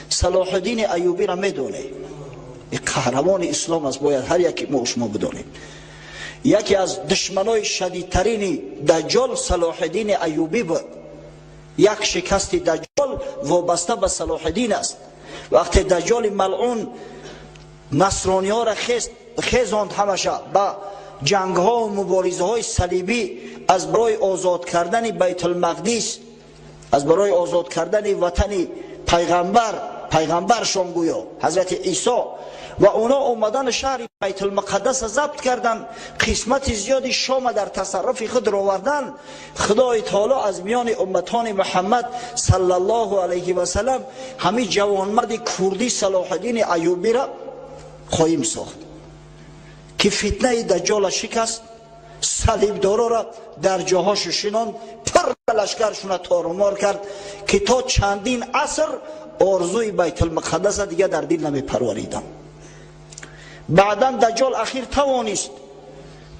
Салоҳиддини Аюбиро медонед, қаҳрамони ислом аст, бояд ҳар яке мо шумо бидонем. Яке аз душманои шадидтарини Даҷҷол Салоҳиддини Аюбӣ буд. Як шикасти Даҷҷол вобаста ба Салоҳиддин аст. Вақте Даҷҷоли малъун насрониҳоро хезонд ҳамаша ба ҷангҳо ва муборизаҳои салибӣ аз барои озод кардани Байтулмақдис, аз барои озод кардани ватани пайғамбар, пайғамбаршон гӯё ҳазрати Исо, ва оно омадан шаҳри Байтулмуқаддасро забт карданд, қисмати зиёди Шома дар тасарруфи худ ровардан. Худои таоло аз миёни умматони Муҳаммад саллаллоҳу алайҳи васаллам ҳамин ҷавонмарди курдӣ Салоҳиддини Аюбиро қоим сохт, ки фитнаи Даҷҷола шикаст, салибдорора дар ҷоҳошу шинонд, пур лашкаршуна торумор кард, ки то чандин аср орзуи Байтулмуқаддаса дига дар дил намепарвариданд. Баъдан Даҷҷол ахир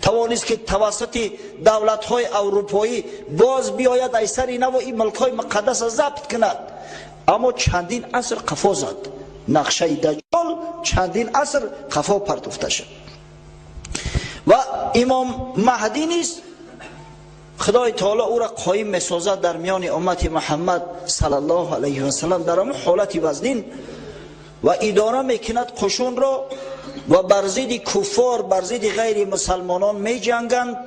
тавонист ки тавассути давлатҳои аврупоӣ боз биёяд ай сари наву ин мулкҳои муқаддаса забт кунад, аммо чандин аср қафо зад. Нақшаи Даҷҷол чандин аср қафо партофта шуд. Ва имом Маҳдӣ низ Худои таоло ӯро қоим месозад дар миёни уммати Муҳаммад саллаллоҳу алайҳи васаллам дар ҳамон ҳолати вазнин ва идора мекунад қушунро ва бар зидди куффор, бар зидди ғайри мусалмонон меҷанганд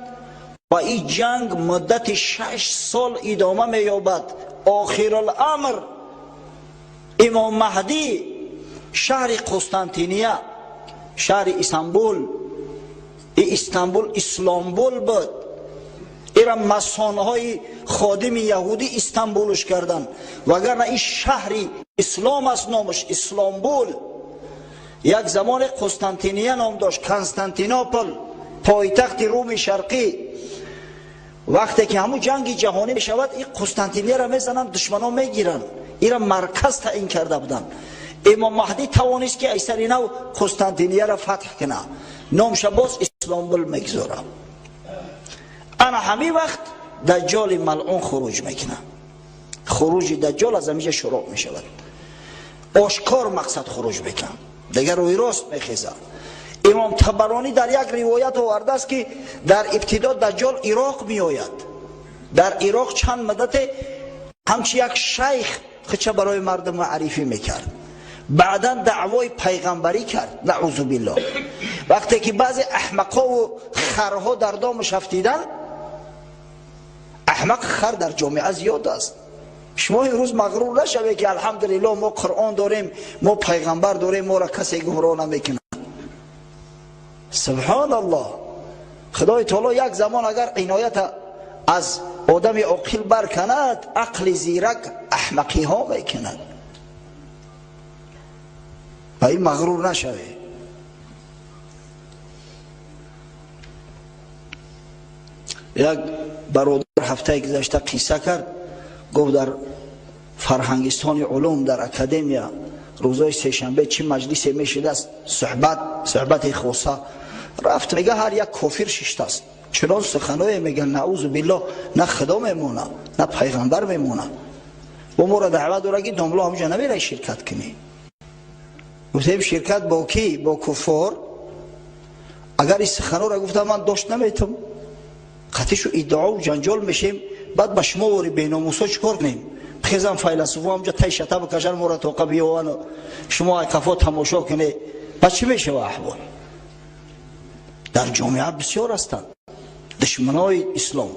ва ин ҷанг муддати 6 сол идома меёбад. Охируламр имом Маҳдӣ шаҳри Қустантиния, шаҳри Истанбул, Истанбул Исломбул буд, ира масонҳои ходими яҳудӣ Истанбулш карданд, вагарна ин шаҳри ислом аст, номаш Исломбул. Як замоне Қустантиния ном дошт, Константинопол, пойтахти Руми Шарқӣ. Вақте ки ҳамун ҷанги ҷаҳонӣ мешавад, ин Қустантинияро мезананд, душманон мегиранд, ира марказ таъин карда буданд. Имом Маҳдӣ тавонист ки айсари нав Қустантинияро фатҳ кунад, номша боз Исломбул мегузорад. Ана ҳамин вақт Даҷҷоли малъун хуруҷ мекунад. Хуруҷи Даҷҷол аз ҳаминҷа шурӯъ мешавад. Ошкор мақсад хуруҷ мекунад, дигар рӯи рост мехезад. Имом Табаронӣ дар як ривоят овардааст, ки дар ибтидо Даҷҷол Ироқ меояд. Дар Ироқ чанд муддате ҳамчи як шайх худша барои мардум маърифӣ мекард, баъдан даъвои пайғамбарӣ кард, наъузу биллоҳ. Вақте ки баъзе аҳмақову харҳо дар домаш афтиданд, аҳмақ хар дар ҷомеа зиёд аст. Шумо имрӯз мағрур нашавед, ки алҳамдулиллоҳ мо Қуръон дорем, мо пайғамбар дорем, моро касе гумроҳ намекунад. Субҳоналлоҳ. Худои таоло як замон агар иноята аз одами оқил барканад, ақли зирак аҳмақиҳо мекунад. Ба ин мағрур нашавед. Як бародар ҳафтаи гузашта қисса кард, гуфт дар фарҳангистони улум дар академия рӯзои сешанбе чӣ маҷлисе мешидааст, суҳбати хоса. Рафт, мега ҳар як кофир шиштааст, чунон суханое мега, наъузу биллоҳ, на Худо мемона, на пайғамбар мемона. Бо моро даъват дора, ки домло ҳамҷа намерай ширкат кунӣ. Гуфтем ширкат бо кӣ? Бо куффор? Агар ин суханора гуфтам, ман дошт наметам, қатишу иддаову ҷанҷол мешем, баъд ба шумо вори беномусо чӣ кор кунем? Хезам файласуфо ҳамҷа тай шата бикашан, моро тоқа биёвану шумо ай қафо тамошо кунед, баъд чӣ мешава аҳвол? Дар ҷомеа бисёр ҳастанд душманои ислом,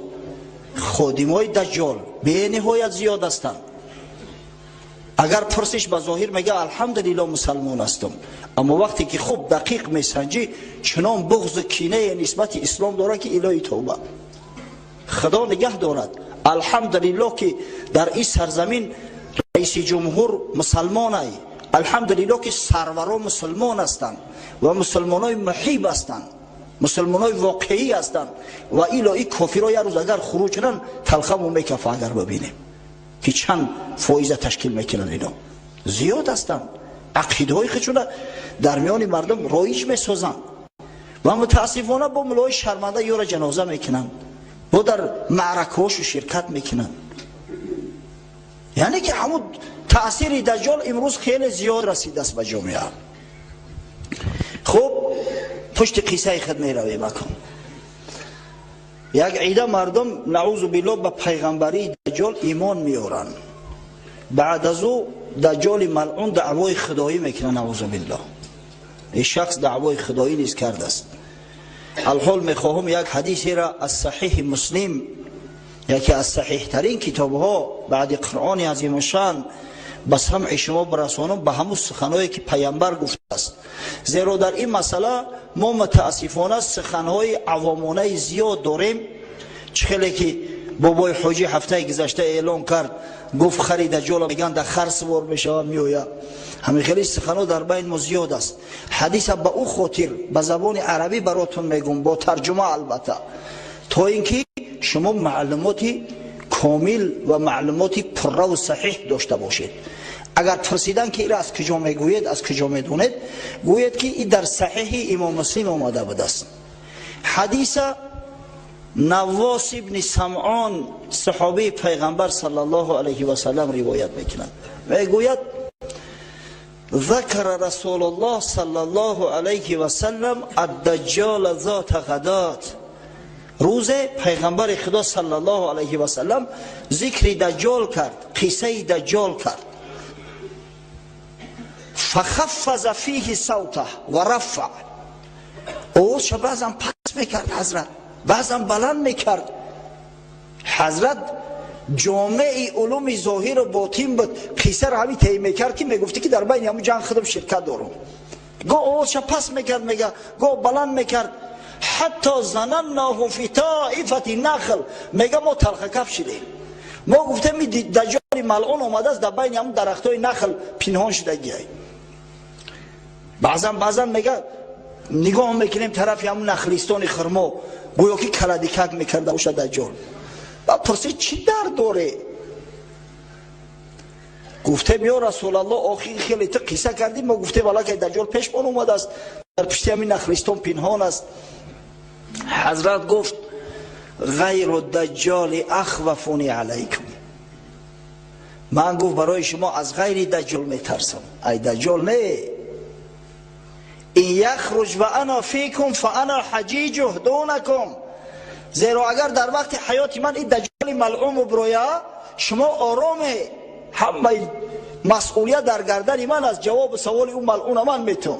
ходимои Даҷҷол бениҳоят зиёд ҳастанд. Агар пурсиш ба зоҳир мега алҳамдулиллоҳ мусалмон ҳастам, аммо вақте ки хуб дақиқ месанҷӣ, чунон буғзу кинае нисбати ислом дорад, ки илоҳи тавба, Худо нигаҳ дорад. Алҳамдулиллоҳ ки дар ин сарзамин раиси ҷумҳур мусалмонай, алҳамдулиллоҳ ки сарваро мусулмон ҳастанд ва мусулмонои муҳиб ҳастанд, мусулмонои воқеӣ ҳастанд. Ва ило ин кофиро як рӯз агар хуруҷ кунанд, талхамон мекафа. Агар бибинем ки чанд фоиза ташкил мекунанд, ино зиёд ҳастанд, ақидаҳои худшона дар миёни мардум роиҷ месозанд ва мутаассифона бо мулои шарманда ёро ҷаноза мекунанд, бо дар маъракаҳошу ширкат мекунанд. Яъне ки ҳамун Таъсири Даҷҷол имрӯз хеле зиёд расидааст ба ҷомеа. Хуб, пушти қиссаи худ меравем. Акун як ида мардум наъузу биллоҳ ба пайғамбарии Даҷҷол имон меоранд. Баъд аз ӯ Даҷҷоли малъун даъвои худоӣ мекунад, наъузу биллоҳ. Ин шахс даъвои худоӣ низ кардааст. Алҳол мехоҳам як ҳадисеро аз Саҳиҳи Муслим, яке аз саҳиҳтарин китобҳо баъди Қуръони азимушшан, ба самъи шумо бирасонам, ба ҳамун суханҳое ки пайғамбар гуфтааст. Зеро дар ин масъала мо мутаассифона суханҳои авомонаи зиёд дорем. Чӣ хеле ки бобои ҳоҷӣ ҳафтаи гузашта эълон кард, гуфт хари Даҷҷола мегӯянд дар хар сувор мешавад меояд. Ҳамин хеле суханҳо дар байни мо зиёд аст. Ҳадиса ба ӯ хотир ба забони арабӣ баротон мегӯм, бо тарҷума албатта, то ин ки шумо маълумоти комил ва маълумоти пурраву саҳиҳ дошта бошед. Агар пурсидан ки инро аз куҷо мегӯед, аз куҷо медонед, гӯед ки ин дар Саҳиҳи Имом Муслим омада будааст. Ҳадиса Наввос ибни Самъон, саҳобаи пайғамбар саллаллоҳу алайҳи васаллам, ривоят мекунад. Мегӯяд: ذكر رسول الله صلى الله عليه وسلم الدجال ذات غدات. روز پیغمبر خدا صلی الله علیه و سلم ذکر دجال کرد، قصه دجال کرد. فخفض فیه صوته و رفع. اوش بعضا پس میکرد حضرت، بعضا بلند میکرد. حضرت جامع علوم ظاهر و باطن بود. قصه را همین طی میکرد که میگفتی که در بین همون جنگ خودم شرکت دارم. گاه اوش پس میکرد، میگه گاه بلند میکرد. حتی ظنناه فی طائفة نخل. میگه ما تلخ کف شدیم، ما گفتیم دجال ملعون اومده است در بین همون درختای نخل پنهان شده گیای. بعضا میگه نگاه میکنیم طرف همون نخلستان خرما، گویا که کلدیکک میکرده باشه دجال. و پرسید چی درد داره؟ گفتیم یا رسول الله، آخی خیلی تو قصه کردیم، ما گفتیم والا که دجال پیش من اومده است، در پشت همین نخلستان پنهان است. حضرت گفت غیر الدجال اخوفنی علیکم. من گفت برای شما از غیر دجال میترسم، ای دجال نه. این یخرج و انا فیکم فانا حجیجه دونکم. زیرا اگر در وقت حیات من این دجال ملعون برویا، شما آرامه، همه مسئولیت در گردن من از جواب سوال اون ملعون من میتون.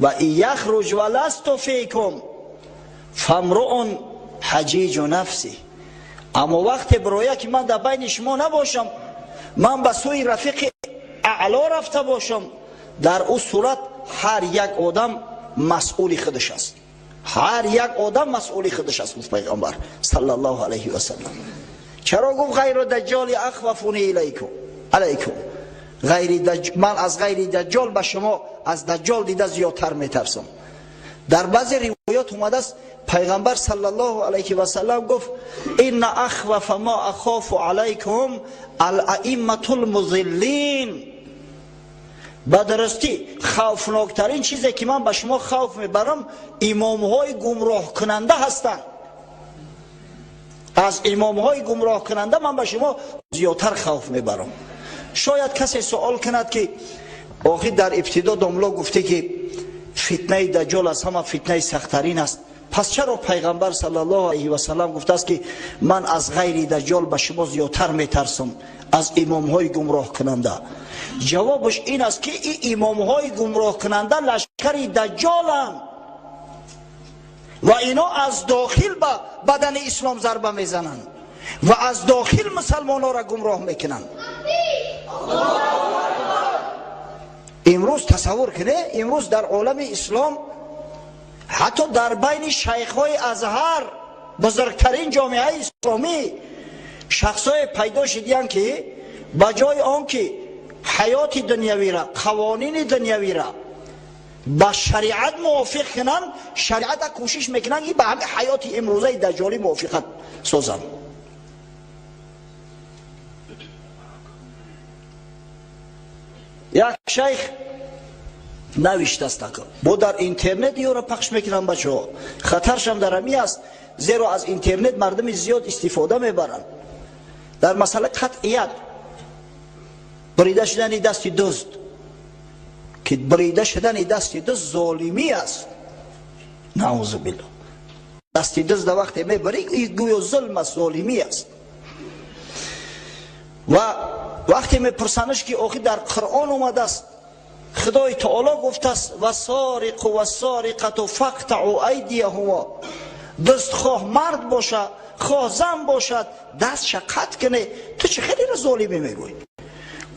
و این یخرج و لست فیکم فامرؤ حجیج نفسی. اما وقت برویا که من در بین شما نباشم، من به سوی رفیق اعلا رفته باشم، در او صورت هر یک آدم مسئول خودش است. هر یک آدم مسئول خودش است. گفت پیغمبر صلی الله علیه و سلم. چرا گفت غیر دجال اخوفونی الیکم علیکم؟ من از غیر دجال به شما از دجال دیده زیادتر میترسم. در بعضی روایات اومده است پیغمبر صلی الله علیه و سلم گفت ان اخوف ما اخاف علیکم الائمه المضلین. به درستی خوفناکترین چیزی که من به شما خوف میبرم امامهای گمراه کننده هستند. از امامهای گمراه کننده من به شما زیادتر خوف میبرم. شاید کسی سوال کند که آخی در ابتدا داملا گفته که فتنه دجال از همه فتنه سختترین است، پس چرا پیغمبر صلی الله علیه و سلم گفته است که من از غیر دجال به شما زیادتر میترسم از امامهای گمراه کننده؟ جوابش این است که این امامهای گمراه کننده لشکر دجالند و اینا از داخل به بدن اسلام ضربه میزنند و از داخل مسلمان ها را گمراه میکنند. امروز تصور کنه، امروز در عالم اسلام حتی در بین شیخ های ازهر، بزرگترین جامعه اسلامی، شخصای پیدا شدیان که با جای آنکه حیات دنیوی را، قوانین دنیوی را با شریعت موافق کنن، شریعت کوشش میکنن که به همه حیات امروزه دجالی موافقت سازن. یک شیخ نوشته است با در اینترنت یورا پخش میکنن بچه‌ها، خطرش هم در همی است، زیرا از اینترنت مردم زیاد استفاده میبرند. Дар масъалаи қатъият бурида шудани дасти дузд, ки бурида шудани дасти дузд золимӣ аст. Наъузу биллоҳ. Дасти дузд вақте мебарӣ, гӯё зулм аст, золимӣ аст. Ва вақте мепурсанаш ки охир дар Қуръон омадааст, Худои Таоло гуфтааст: вассориқу вассориқату фақтаъу айдияҳумо. Дузд хоҳ мард бошад, хоҳ зан бошад, дастша қатъ кунед. Ту чӣ хеле золимӣ мегӯӣ?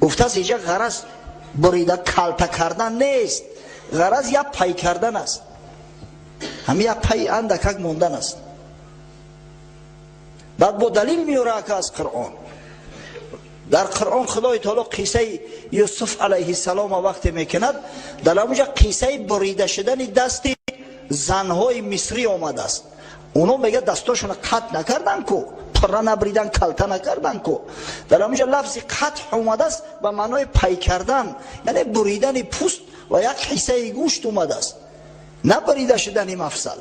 Гуфтааст инҷа ғараз бурида калта кардан нест, ғараз як пай кардан аст, ҳамин як пай андакак мондан аст. Баъд бо далил меорад аз Қуръон. Дар Қуръон Худои Таоло қиссаи Юсуф алайҳиссалом вақте мекунад, дар ҳамонҷа қиссаи бурида шудани дасти занҳои мисрӣ омадааст. Оно мегӯяд дастошонро қатъ накардан ку, пурра набридан, калта накардан ку. Дар ҳамонҷа лафзи қатъ омадааст ба маънои пай кардан, яъне буридани пӯст ва як ҳиссаи гӯшт омадааст, на бурида шудани мафсал.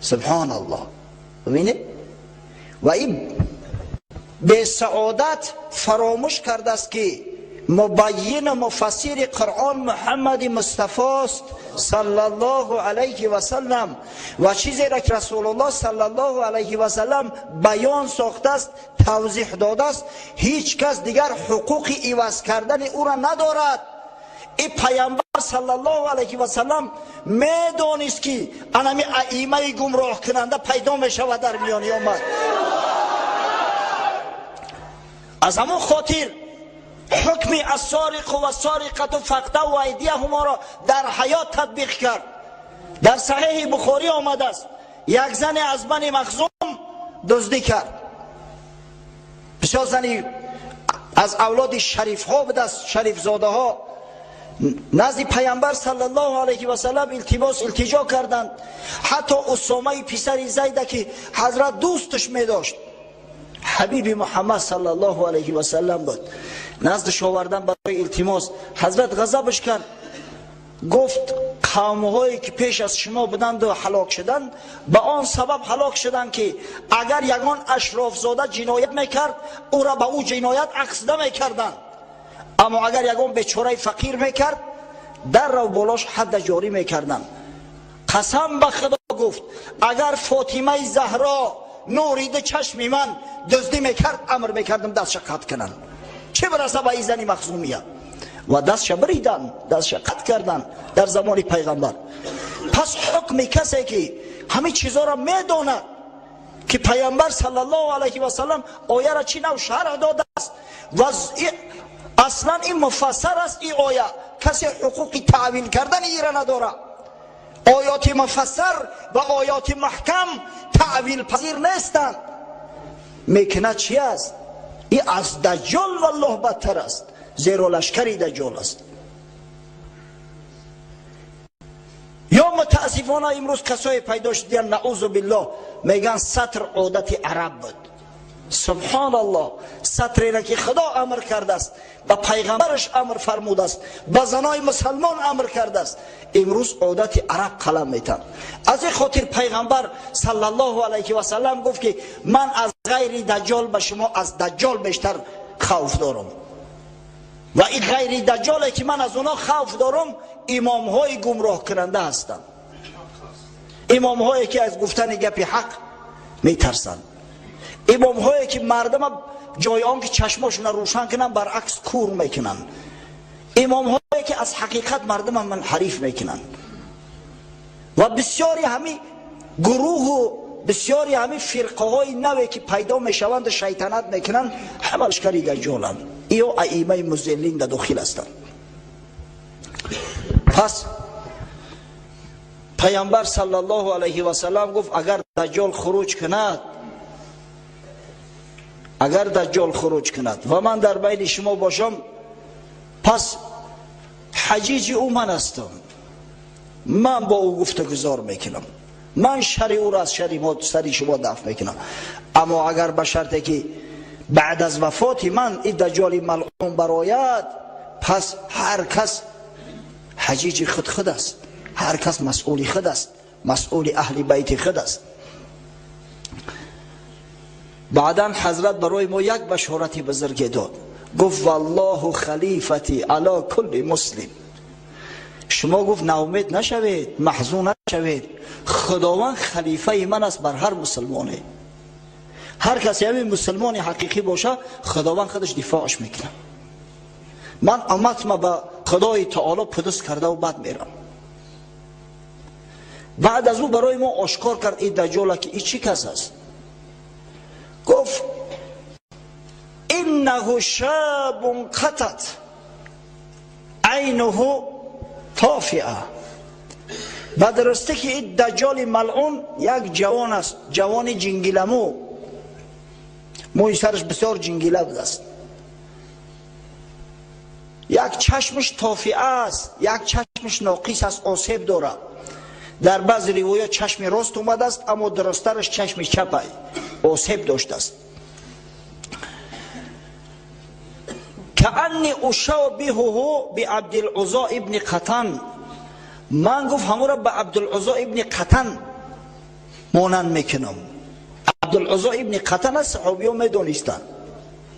Субҳоналлоҳ. Бибинед, ва ин бесаодат фаромӯш кардааст ки мубайину муфассири Қуръон Муҳаммади Мустафост саллаллоҳу алайҳи васаллам, ва чизеро ки Расулуллоҳ саллаллоҳу алайҳи васаллам баён сохтааст, тавзеҳ додааст, ҳеҷ кас дигар ҳуқуқи иваз кардани ӯро надорад. И пайғамбар саллаллоҳу алайҳи васаллам медонист ки анами аимаи гумроҳкунанда пайдо мешавад дар миёни уммат. Аз ҳамон хотир ҳукми ассориқу вассориқату фақтаъу айдияҳуморо дар ҳаёт татбиқ кард. Дар Саҳеҳи Бухорӣ омадааст, як зане аз Бани Махзум дуздӣ кард. Бисёр зани аз авлоди шарифҳо будааст, шарифзодаҳо. Назди Пайғамбар саллаллоҳу алайҳи васаллам илтимос илтиҷо карданд. Ҳатто Усомаи писари Зайда ки ҳазрат дӯсташ медошт, ҳабиби Муҳаммад саллаллоҳу алайҳи васаллам буд, наздаш овардан барои илтимос. Ҳазрат ғазабаш кард, гуфт қавмҳое ки пеш аз шумо буданду ҳалок шуданд, ба он сабаб ҳалок шуданд ки агар ягон ашрофзода ҷиноят мекард, ӯро ба ӯ ҷиноят акс намекарданд, аммо агар ягон бечораи фақир мекард, даррав болош ҳадда ҷорӣ мекарданд. Қасам ба Худо гуфт, агар Фотимаи Заҳро нури ду чашми ман дуздӣ мекард, амр мекардам дастша қатъ кунанд. Чӣ бираса ба ин зани махзумия? Ва дастша бириданд, дастша қатъ карданд дар замони пайғамбар. Пас ҳукми касе ки ҳамин чизоро медонад ки пайғамбар саллаллоҳу алайҳи васаллам ояро чӣ нав шарҳ додааст ва аслан ин муфассар аст, ин оя касе ҳуқуқи таъвил кардани ира надорад. Оёти муфассар ва оёти маҳкам таъвилпазир нестанд. Мекунад чи аст? Ин аз даҷҷол валлоҳ бадтар аст, зеро лашкари даҷҷол аст. Ё мутаассифона имрӯз касое пайдо шудиянд, наъузу биллоҳ, мегӯянд сатр одати араб буд. Субҳоналлоҳ, сатреро ки Худо амр кардааст, ба пайғамбараш амр фармудааст, ба занои мусалмон амр кардааст, имрӯз одати араб қалам метанд. Аз ин хотир пайғамбар саллаллоҳу алайҳи васаллам гуфт ки ман аз ғайри даҷҷол ба шумо аз даҷҷол бештар хавф дорам. Ва ин ғайри даҷҷоле ки ман аз онҳо хавф дорам, имомҳои гумроҳкунанда ҳастанд, имомҳое ки аз гуфтани гапи ҳақ метарсанд, имомҳое ки мардама ҷои он ки чашмошонро рӯшан кунанд, баръакс кур мекунанд, имомҳое ки аз ҳақиқат мардама манҳариф мекунанд. Ва бисёри ҳамин гурӯҳу бисёри ҳамин фирқаҳои наве ки пайдо мешаванду шайтанат мекунанд, ҳама лашкари даҷҷоланд, ё аимаи музиллин да дохил ҳастанд. Пас пайғамбар саллаллоҳу алайҳи васаллам гуфт агар даҷҷол хуруҷ кунад, агар даҷҷол хуруҷ кунад ва ман дар байни шумо бошам, пас ҳаҷиҷи ӯ ман ҳастам, ман бо ӯ гуфтагузор мекунам, ман шари ӯро аз шари сари шумо дафт мекунам. Аммо агар ба шарте ки баъд аз вафоти ман ин даҷҷоли малъун барояд, пас ҳар кас ҳаҷиҷи худ худ аст, ҳар кас масъули худ аст, масъули аҳли байти худ аст. بعدا حضرت برای ما یک بشارت بزرگ داد، گفت والله خلیفتی علی کل مسلم. شما گفت ناامید نشوید، محزون نشوید، خداوند خلیفه من است بر هر مسلمانه. هر کسی همین مسلمان حقیقی باشه خداوند خودش دفاعش میکنه. من امت ما به خدای تعالی پدس کرده و بد میرم. بعد از او برای ما آشکار کرد این دجال که این چی کس است. گفت انه شاب قطت عینه طافئه. به درسته که این دجال ملعون یک جوان است، جوان جنگیلمو، موی سرش بسیار جنگیله بود است، یک چشمش طافئه است، یک چشمش ناقص است، آسیب دارد. در بعض روایات چشم راست اومده است، اما درسترش چشم چپ آسیب داشته است. کأنی اشابهه بعبدالعزی ابن قطن. من گفت همون را به عبدالعزی ابن قطن مانند میکنم. عبدالعزی ابن قطن از صحابی ها میدونستند.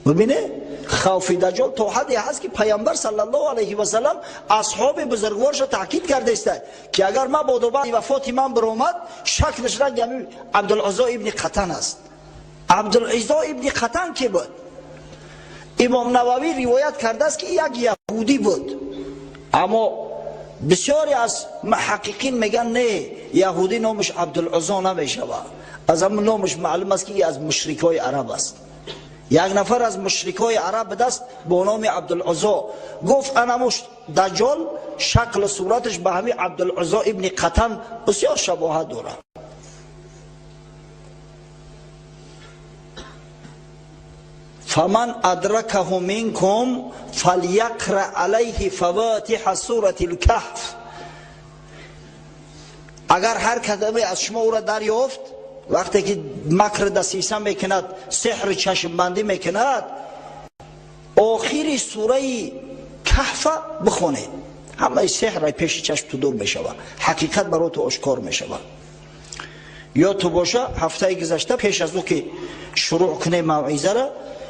ببینه خوف دجال تا حدی هست که پیامبر صلی الله علیه و سلم اصحاب بزرگوارش را تاکید کرده است که اگر من بعد وفات من برآمد شکلش رنگ عبدالعزی ابن قطن است. عبدالعزی ابن قطن کی بود؟ امام نووی روایت کرده است که یک یهودی بود، اما بسیاری از محققین میگن نه، یهودی نامش عبدالعزی نمیشود، از همون نامش معلوم است که از مشرکای عرب است. یک نفر از مشرکای عرب دست با نام عبدالعزی گفت انموش دجال شکل و صورتش به همین عبدالعزی ابن قطن بسیار شباهت دارد. فمن ادرکه منکم فلیقرأ علیه فواتح سورة الکهف. اگر هر کدامی از شما او را دریافت، وقتی که مکر دسیسه میکند، سحر چشم بندی میکند، آخر سوره کهف بخونید، همه سحر پیش چشم تو دور میشود، حقیقت برای تو آشکار میشود. یا تو باشه هفته گذشته پیش از او که شروع کنه موعظه را،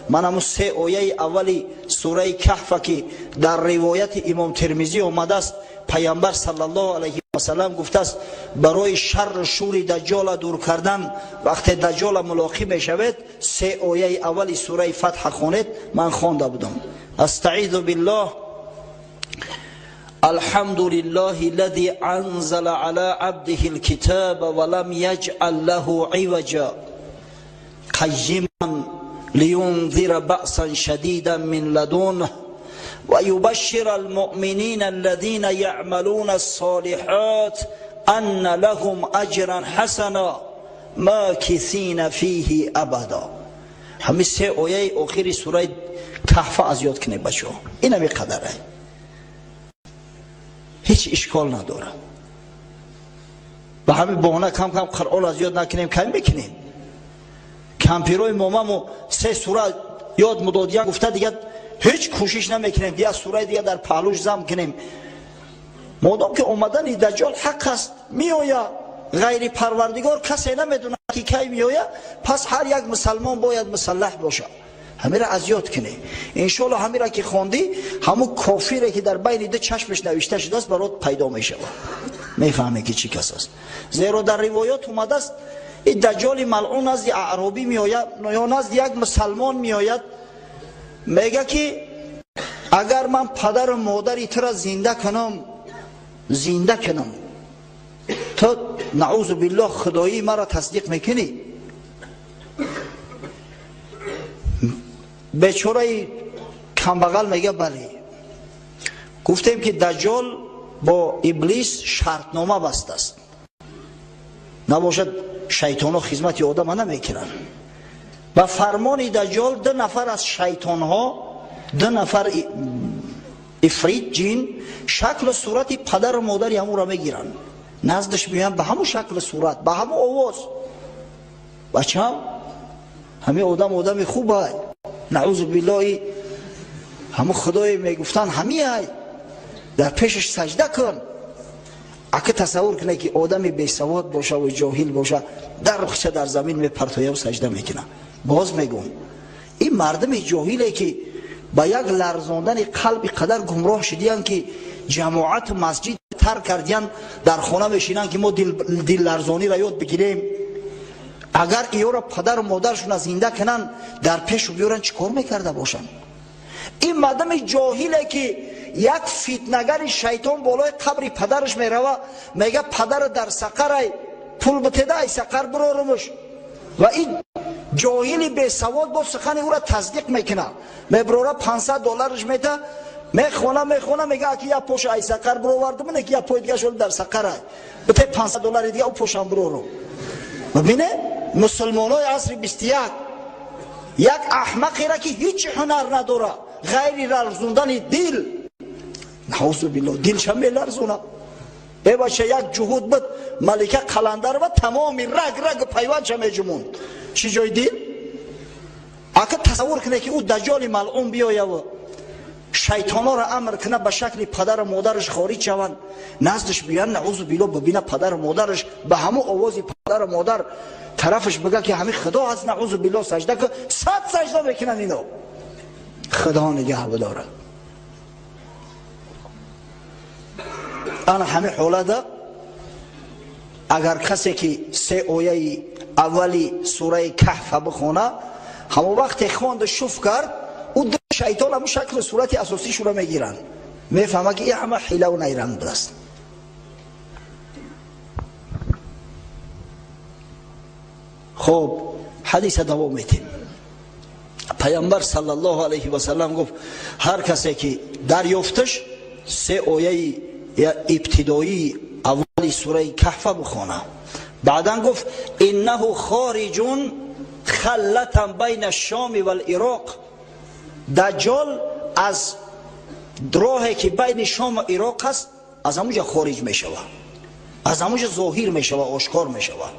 من همون سه آیه اولی سوره کهف که در روایت امام ترمذی آمده است، پیامبر صلی الله علیه و سلم گفته است برای شر شور دجال دور کردن وقتی دجال ملاقی میشود سه آیه اولی سوره فتح خوانید. من خوانده بودم. استعیذ بالله. الحمد لله الذي انزل على عبده الكتاب ولم يجعل له عوجا قيما لينذر بأسا شديدا من لدنه ويبشر المؤمنين الذين يعملون الصالحات أن لهم أجرا حسنا ماكثين فيه أبدا. همین سه آیه آخری سوره کهف از یاد کنه بچه ها، این همی قدره، هیچ اشکال نداره. به همین بهانه کم کم قرآن از یاد نکنیم کم میکنیم. کمپیرای مامامو سه سوره یاد مدادیان گفته دیگه هیچ کوشش نمیکنیم دیگه سوره دیگه در پهلوش زم کنیم. مادام که اومدن دجال حق است میآید، غیر پروردگار کسی نمیدونه که کی میآید، پس هر یک مسلمان باید مسلح باشه. همین را از یاد کنی انشالله. همین را که خواندی همون کافیره که در بین دو چشمش نوشته شده است برات پیدا میشود، میفهمی که چی کس است. زیرا در روایات اومده است این دجال ملعون از اعرابی میآید یا نزد یک مسلمان میآید، میگه که اگر من پدر و مادری تو را زنده کنم، زنده کنم، تو نعوذ بالله خدایی مرا تصدیق میکنی؟ بیچاره کمبغل میگه بله. گفتیم که دجال با ابلیس شرطنامه بسته است، نباشد شیطان ها خدمت آدم ها نمیکنن. و فرمان دجال دو نفر از شیطان ها، دو نفر افریت جین، شکل و صورت پدر و مادر همون را میگیرن، نزدش میان به همون شکل و صورت، به همون آواز. بچه هم همه آدم آدم خوبه، نعوذ بالله، همون خدای میگفتن همی های، در پیشش سجده کن. اگه تصور کنه که آدم بی سواد باشه و جاهل باشه، در رخشه در زمین میپرتویه و سجده میکنه. Боз мегӯм, ин мардуми ҷоҳиле ки ба як ларзондани қалби қадар гумроҳ шудиянд, ки ҷамоату масҷид тарк кардиянд, дар хона мешинанд, ки мо дилларзониро ёд бигирем. Агар иёро падару модаршона зинда кунанд, дар пешу биёранд, чӣ кор мекарда бошанд? Ин мардуми ҷоҳиле ки як фитнагари шайтон болои қабри падараш мерава, мега падара дар сақарай пул битеда, ай сақар бирорумуш. Ва ин ҷоҳили бесавод бо сухани ӯра тасдиқ мекунад, мебирора $500 мета, мехона, мехона, мега аки як поша ай сақар бировардум, ки як пой дига шуд дар сақарай, бите $500 дига, ӯ пошам бирорум. Бибине, мусулмонои асри 21 як аҳмақеро ки ҳеҷ ҳунар надора ғайри ларзондани дил, наузу биллоҳ, дилша меларзона. Э бача, як ҷуҳуд буд, Малика Қаландарова, тамоми раг раг пайвандша меҷумонд. Чӣ ҷои дил? Ака тасаввур кунед, ки ӯ Даҷоли малъун биёяву шайтонҳоро амр кунад, ба шакли падару модараш хориҷ шаванд, наздаш биёянд, наузу биллоҳ, бибина падару модараш, ба ҳамун овози падару модар тарафаш бига, ки ҳамин худо ҳаст, наузу биллоҳ, сажда ку, 100 сажда мекунанд ино. Худо нигаҳ бидорад. Ана ҳамин ҳолада агар касе ки се ояи аввали сураи Каҳфа бихона, ҳамон вақте хонду шуф кард, ӯ шайтон ҳамун шаклу сурати асосишуро мегиранд, мефаҳма, ки ин ҳама ҳилаву найранг будааст. Хоб, ҳадиса давом метем. Пайғамбар саллаллоҳу алайҳи васаллам гуфт: ҳар касе ки дарёфташ се ояи ибтидоии аввали сураи Каҳфа бихона. Баъдан гуфт: иннаҳу хориҷун халлатан байна шоми валироқ. Даҷҷол аз роҳе ки байни Шому Ироқ аст, аз ҳамуҷа хориҷ мешавад, аз ҳамуҷа зоҳир мешавад, ошкор мешавад.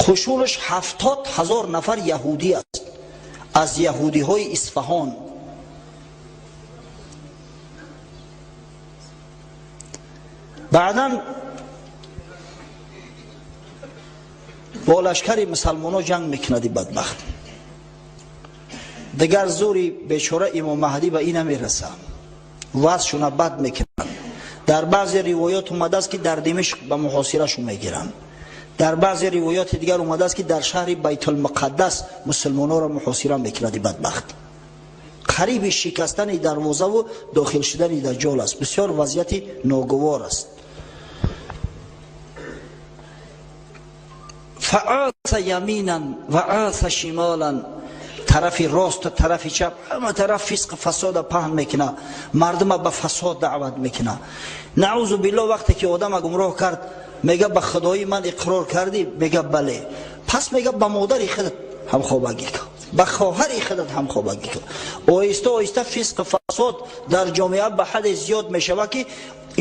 Қушунаш 70 000 нафар яҳудӣ аст, аз яҳудиҳои Исфаҳон. Баъдан бо лашкари мусалмоно ҷанг мекунади бадбахт. Дигар зури бечора Имом Маҳдӣ ба ина мераса, вазъшуна бад мекунанд. Дар баъзе ривоёт омадааст, ки дар Димишқ ба муҳосирашон мегиранд, дар баъзе ривоёти дигар омадааст, ки дар шаҳри Байтулмуқаддас мусулмонҳоро муҳосира мекунади бадбахт. Қариби шикастани дарвозаву дохил шудани Даҷҷол аст. Бисёр вазъияти ногувор аст. Фааса яминан ва аса шимолан, тарафи росту тарафи чап, ҳама тараф фисқ фасода паҳн мекуна, мардума ба фасод даъват мекуна, наузу биллоҳ. Вақте ки одама гумроҳ кард, мега: ба худои ман иқрор кардӣ? Мега: бале. Пас мега: ба модари худат ҳамхобагӣ кун, ба хоҳари худат ҳамхобагӣ кун. Оҳиста оҳиста фисқ фасод дар ҷомеа ба ҳадде зиёд мешавад, ки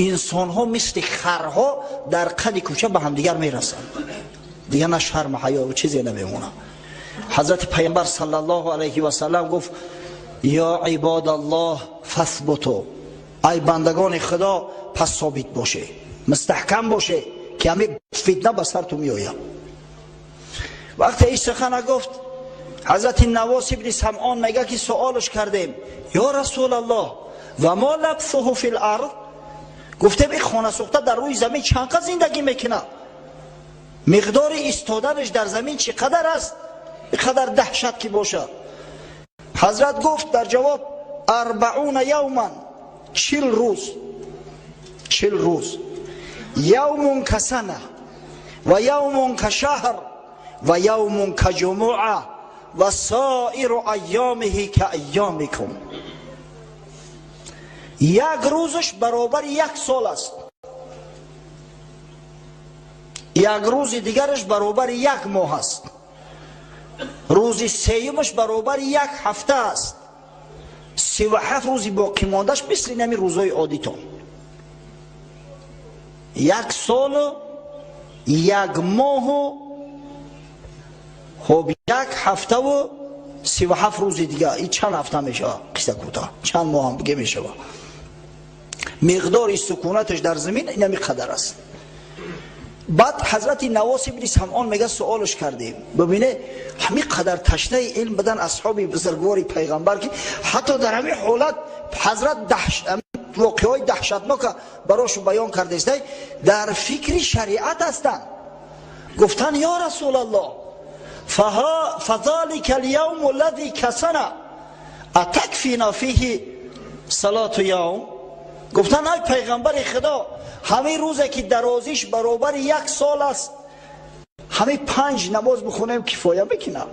инсонҳо мисли харҳо дар қади кӯча ба ҳамдигар мерасанд. Дигар на шарму ҳаё, чизе намемонад. Ҳазрати Пайғамбар саллаллоҳу алайҳи васаллам гуфт: ё ибодаллоҳ, фасбуту, ай бандагони Худо, пас собит боше, мустаҳкам боше, ки ҳамин фитна ба сар ту меояд. Вақте ин сухана гуфт, ҳазрати Навос ибни Самъон мега, ки суолш кардем: ё Расулаллоҳ, ва мо лабсуҳу фи лард? Гуфтем: ин хонасӯхта дар рӯи замин чанд қад зиндагӣ мекунад? Миқдори истоданаш дар замин чӣ қадар аст, ин қадар даҳшат ки бошад? Ҳазрат гуфт дар ҷавоб: арбауна явман, 40 рӯз, 40 рӯз. Явмун касана ва явмун ка шаҳр ва явмун ка ҷумуа ва соиру айёмиҳи ка айёмикум. Як рӯзаш баробари як сол аст, як рӯзи дигараш баробари як моҳ аст, рӯзи сеюмаш баробари як ҳафта аст, 37 рӯзи боқимондааш мисли нами рӯзҳои оддитон. Як солу як моҳу хоб як ҳафтаву 37 рӯзи дига, и чанд ҳафта мешавад? Қисса кӯтоҳ, чанд моҳам биге мешавад. Миқдори сукунаташ дар замин инами қадар аст. Баъд ҳазрати Навос ибни Самъон мега суолш кардем. Бибине, ҳамин қадар ташнаи илм будан асҳоби бузургвори пайғамбар, ки ҳатто дар ҳамин ҳолат ҳазрат воқеаҳои даҳшатнока барошу баён кардестай, дар фикри шариат ҳастанд. Гуфтан: ё Расулаллоҳ, фазалика аlyавму аллази касана атакфина фиҳи салату явм. Гуфтан: ай пайғамбари Худо, ҳамин рӯзе ки дарозиш баробари як сол аст, ҳамин 5 намоз бихонем кифоя мекунам?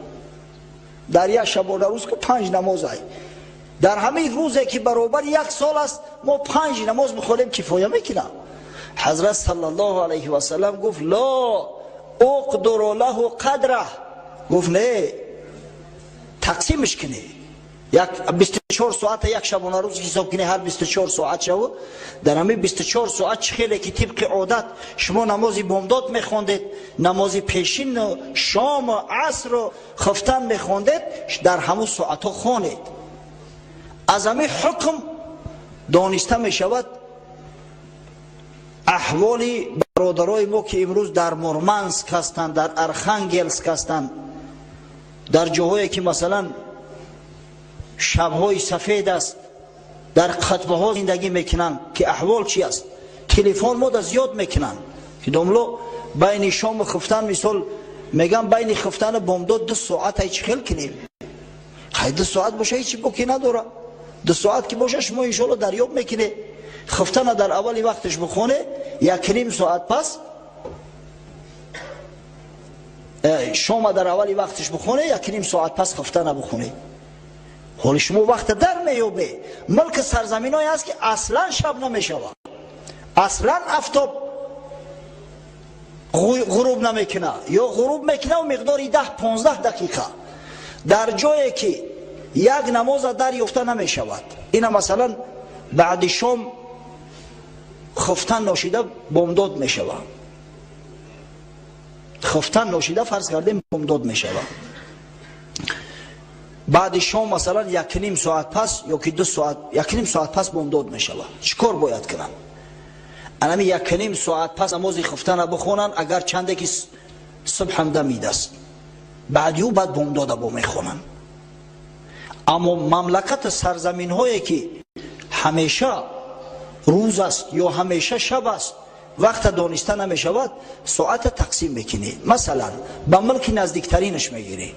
Дар як шабонарӯз ку 5 намоз ай. Дар ҳамин рӯзе ки баробари як сол аст, мо 5 намоз бихонем кифоя мекунам? Ҳазрат саллаллоҳу алайҳи васаллам гуфт: ло уқдуру лаҳу қадраҳ. Гуфт: не, тақсимш кунӣ. Як 24 соата як шабонарӯз ҳисоб кунӣ, ҳар 24 соат шаву дар ҳамин 24 соат чӣ хеле ки тибқи одат шумо намози бомдод мехондед, намози пешину шому асру хуфтан мехондед, дар ҳамун соатҳо хонед. Аз ҳамин ҳукм дониста мешавад аҳволи бародарои мо, ки имрӯз дар Мурманск ҳастанд, дар Архангелск ҳастанд, дар ҷоҳое ки масалан шабҳои сафед аст, дар қутбҳо зиндагӣ мекунанд, ки аҳвол чи аст. Телефон мода зиёд мекунанд, ки домло байни шому хуфтан, мисол мегам, байни хуфтану бомдод 2 соат ай чӣ хел кунем? Хай, 2 соат боша ҳечи боке надора. 2 соат ки боша, шумо иншоалло дарёб мекунед. Хуфтана дар аввали вақташ бихоне, 1.5 соат пас, шома дар аввали вақташ бихоне, 1.5 соат пас хуфтана бихоне. Ҳоли шумо вақта дар меёбе. Мулки сарзаминҳое аст, ки аслан шаб намешавад, аслан афтоб ғуруб намекунад ё ғуруб мекунад миқдори 10-15 дақиқа. Дар ҷое ки як намоза дар ёфта намешавад, ина масалан баъди шом хуфтан ношида бомдод мешавад. Хуфтан ношида фарз кардем бомдод мешавад. Баъди шом масалан 1.5 соат пас ё ки 2 соат, 1.5 соат пас бомдод мешавад. Чӣ кор бояд кунанд? Анами 1.5 соат пас намози хуфтана бихонанд, агар чанде ки субҳ ҳам дамидааст. Баъди ӯ баъд бомдода бо мехонанд. Аммо мамлакати сарзаминҳое ки ҳамеша рӯз аст ё ҳамеша шаб аст, вақта дониста намешавад, соата тақсим мекунӣ. Масалан, ба мулки наздиктаринаш мегирӣ.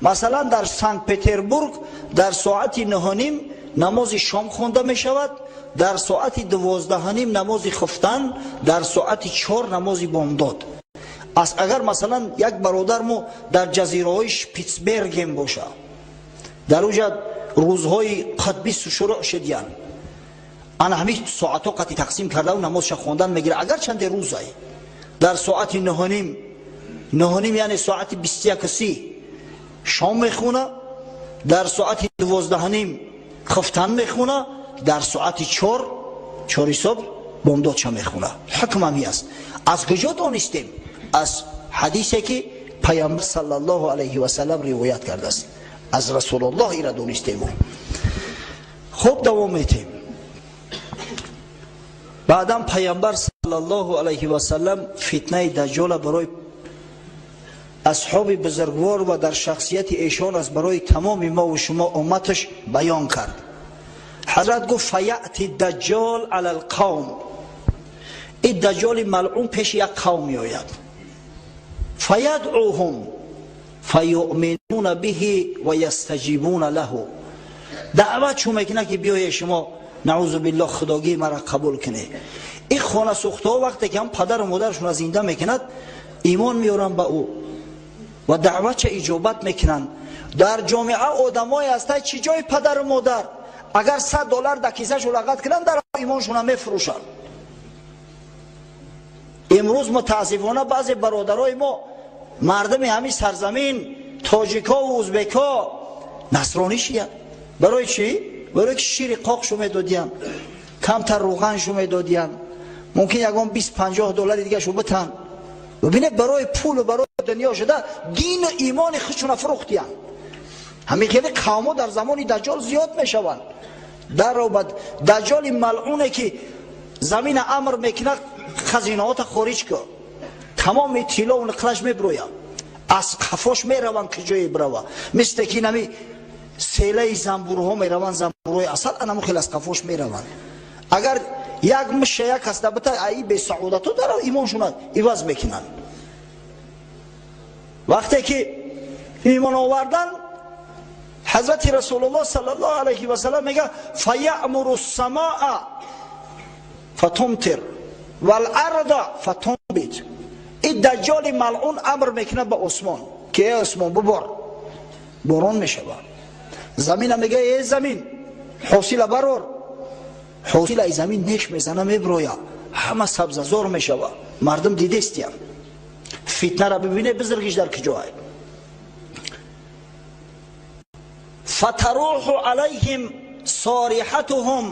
Масалан, дар Санкт-Петербург дар соати 9:30 намози шом хонда мешавад, дар соати 12:30 намози хуфтан, дар соати 4 намози бомдод. Ас агар масалан як бародар мо дар ҷазираҳои Шпитсберген боша, дар уҷа рӯзҳои қутбӣ шурӯъ шудиянд, ана ҳамин соатҳо қати тақсим кардаву намозша хондан мегирад, агар чанде рӯзай. Дар соати 9:30, 9:30 яъне соати 21:30 шом мехона, дар соати 12:30 хуфтан мехона, дар соати 4 субҳ бомдодша мехона. Ҳукм ҳамин аст. Аз куҷо донистем? Аз ҳадисе ки пайғамбар саллаллоҳу алайҳи васаллам ривоят кардааст. Аз Расулуллоҳ ира донистем. Хуб, давом метем. Баъдан пайғамбар саллаллоҳу алайҳи васаллам фитнаи даҷҷола барои асҳоби бузургвор ва дар шахсияти эшон аст барои тамоми мо ва шумо умматаш баён кард. Ҳазрат гуфт: фаяъти даҷҷол ала алқавм. Ин даҷҷоли малъун пеши як қавм меояд. Фаядъуҳум фаюъминуна биҳи ва ястаҷибуна лаҳу. Даъват чун мекунад, ки биёе шумо, наъузу биллоҳ, худогии мара қабул кунед. Ин хонасӯхтаҳо вақте ки ҳам падару модарашонро зинда мекунад, имон меоранд ба ӯ ва даъватша иҷобат мекунанд. Дар ҷомеа одамое ҳастанд, чӣ ҷои падару модар, агар $100 дар кисашу лағат кунанд, дар имоншона мефурӯшанд. Имрӯз мутаассифона баъзе бародарои мо, мардуми ҳамин сарзамин, тоҷикҳо ва узбекҳо насронӣ шиянд. Барои чӣ? Барои ки шири қоқшу медодиянд, камтар рӯғаншу медодиянд, мумкин ягон 20-50 доллари дигашу битан. Бибинед, барои пулу барои дунё шуда дину имони худшона фурӯхтиянд. Ҳамин хеле қавмҳо дар замони даҷҷол зиёд мешаванд. Даробад даҷҷоли малъуне ки замина амр мекунад, хазинаҳота хориҷ кун, Тамоми тиллову нақлаш меброяд, аз қафош мераванд, ки ҷое бирава, мисле ки инами селаи занбурҳо мераванд, занбурҳои асал анамо хел аз қафош мераванд. Агар як миша як кас набита, аи бесаодато дар имоншона иваз мекунанд. Вақте ки имон овардан, ҳазрати Расулуллоҳ саллаллоҳу алайҳи васаллам мега: фаямуру ссамаа фатумтир валарда фатунбит. Ин даҷҷоли малъун амр мекунад ба осмон, ки эй осмон, бубор, борон мешавад. Замина мега: эй замин, ҳосила барор. Ҳосилаи замин неш мезана, меброя, ҳама сабзазор мешава. Мардум дидестиям. Фитнара бибине, бизиргиш дар киҷоай. Фатаруху алайҳим сорихатуҳум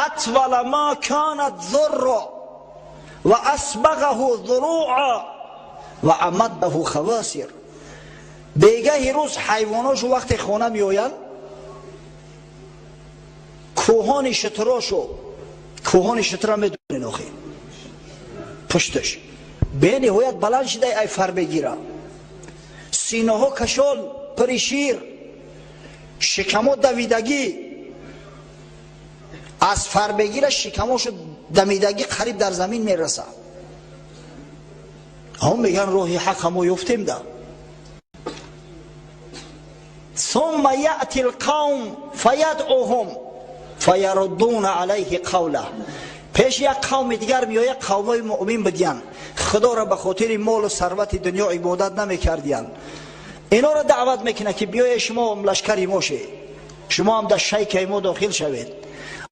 атвала ма канат зурро ва асбағаҳу зуруа ва амаддаҳу хавасир. Бегаҳи рӯз ҳайвоношу вақте хона меоянд, кӯҳони шутрошу, кӯҳони шутра медонен, охи пушташ бениҳоят баланд шидай, ай фар бегира, синаҳо кашол, пири шир, шикамо давидагӣ, аз фарбегира шикамошу дамидагӣ қариб дар замин мерасад. Ҳам меган: роҳи ҳақ мо ёфтем да. Сумма яъти лқавм фаядъуҳум фаяруддуна алайҳи қавла. Пеш як қавми дигар меояд, қавмои муъмин бидиянд, худоро ба хотири молу сарвати дунё ибодат намекардиянд. Инора даъват мекунад, ки биёе, шумо лашкари мо шед, шумо ҳам дар шайкаи мо дохил шавед.